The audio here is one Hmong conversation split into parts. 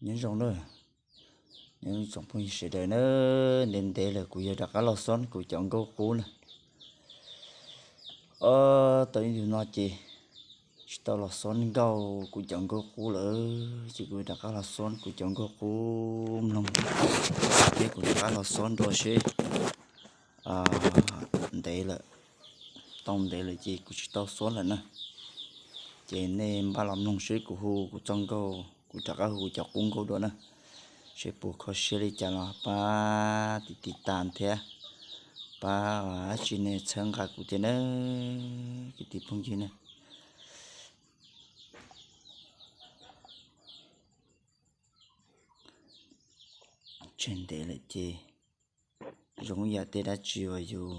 Nyob zoo na, nyob zoo tsoom phooj ywg sawv daws na, ntev ntev lawm kuv yog rov qab los xob kuv cov nkauj qub na. Tau ib ntus no ces tsis tau los xob nkauj kuv cov nkauj qub lawm, ces kuv rov qab los xob kuv cov nkauj qub mloog, thiab kuv rov qab los xob dua seb ntev lawm, tau ntev lawm ces kuv tsis tau xob lawm na. Ces nej npaj los mloog seb kuv hu kuv txoj nkauj, kuv rov qab hu kuv cov qub nkauj dua na, seb puas kho siab li cas los pab tiv tiv tas thiab, pab dab tsi nej txhawb nqa kuv thiab na, kwv tij phooj ywg na. Tseg ntev lawm ces zoo yam tej dab tsi uas yus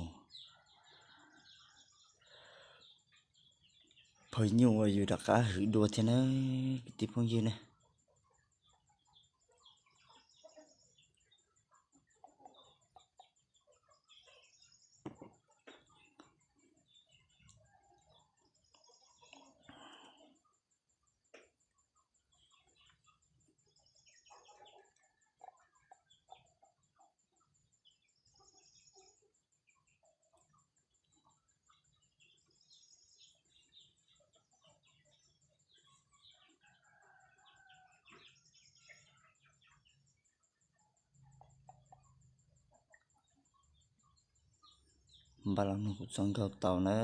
phaj nyuj uas yus rov qab hwm dua thiab na, kwv tij phooj ywg na. Npaj los mloog kuv txoj nkauj tau na.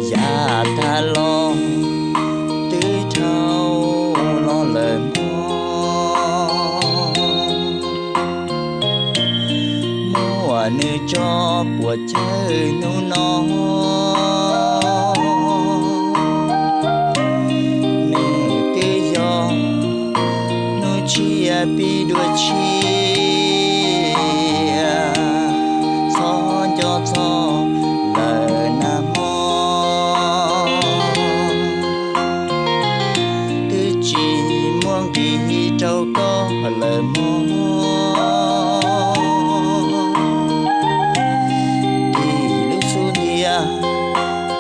Yav tag los twb dhau los lawm mog, muaj nws tso puas cawg hnub no. Nws twb yog hnub tshiab pib dua tshiab, txhob nco txog lawm nag hmo. Twb tsis muaj nqis rau koj lawm mog, tig lub xub ntiag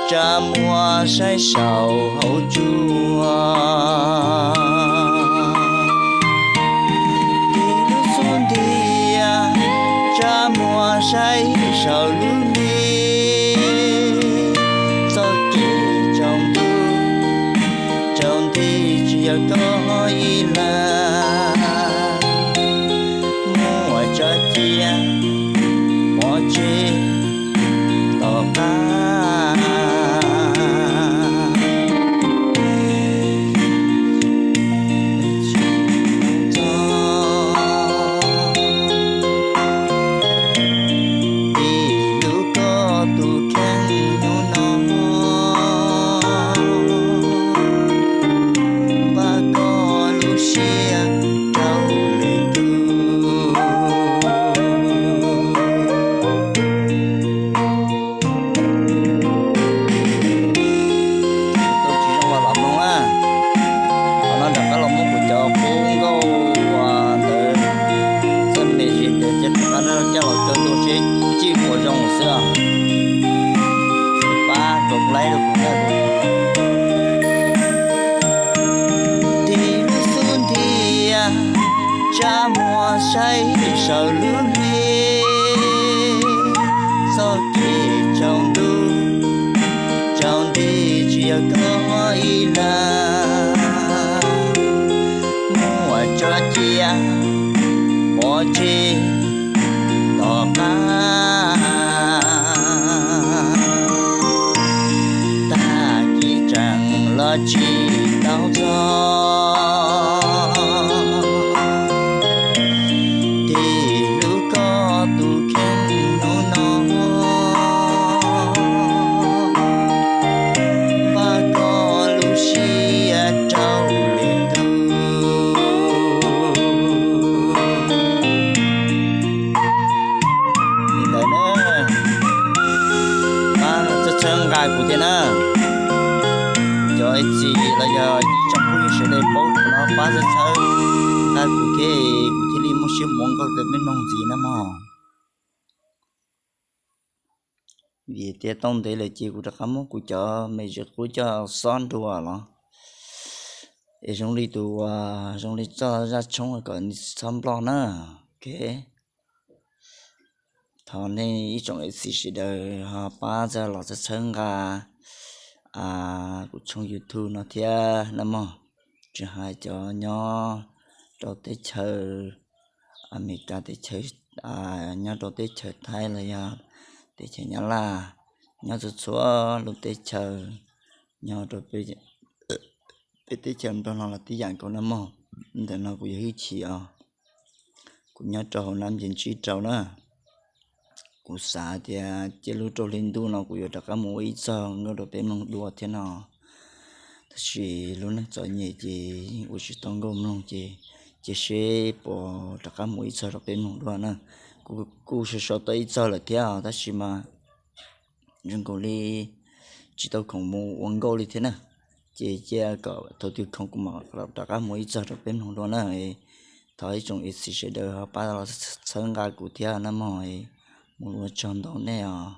tsa muag saib saum hauv tsuag. Tig lub xub ntiag tsa muag saib saum lub hli, txoj kev tsaus ntuj tsaus nti tsis yog koj ib leeg, muaj tso cia pov tseg tom qab. Txog ib lub koj tus kheej hnub no, npaj koj lub siab rau lwm tus. Tau tsis zoo los los mloog na. Qhov no rov qab los muab kuv cov qub nkauj ntawd txoj me ntsis ntawd coj rov qab coj los rau tus seb cij puas zoo xwb. Pab rau laib rau kuv na. Tig lub xub ntiag tsa muag saib saum lub hli, txoj kev tsaus ntuj tsaus nti tsis yog koj ib leeg, muaj tso cia pov tseg tom qab. Tag kis tseem los tsis tau txog, tig Txiv los yog ib tsoom phooj ywg sawv daws paub kuv no pab txhawb nqa kuv thiab, kuv thiaj li muaj siab mus ua nkauj rau peb mloog ntxiv na mog. Vim tias tau ntev lawm ces kuv rov qab muab kuv cov me ntsis qub coj xob nrua los, es zoo li tus uas zoo li txoj zaj tshoob kom nws txhob nploj na. Ok, thov nej ib tsoom F C sawv daws ho pab txhawb los txhawb nqa kuv tshooj YouTube no thiab na mog. Tsis hais cov nyob rau teb chaws Amelikas teb chaws, nyob rau teb chaws Thaib los yog teb chaws Nyab Laj, nyob txhua txhua lub teb chaws, nyob rau peb teb chaws Nplog no los tib yam nkaus na mog. Ntawm no kuv yog Hwj Chim os, kuv nyob rau hauv Nab Nce Ntsib Rau na. Kuv xav tias cia lub rau hli ntuj no kuv yuav rov qab mus ua ib txog nkauj rau peb mloog dua thiab no, tab sis lub neej txom nyem ces yeej ua tsis tau nkauj mloog ces cia seb puas rov qab mus ib txog rau peb mloog dua na. Kuv kuj sau sau tau ib txog lawm thiab tab sis mas zoo nkaus li tsis tau khoom mus ua nkauj li thiab na. Ces cia kom thaum twg khoom kuv mam rov qab mus ib txog rau peb mloog dua na. Thov ib tsoom F C sawv daws ho pab los txhawb nqa kuv thiab na mog. Mus ua tsaug ntau nej os.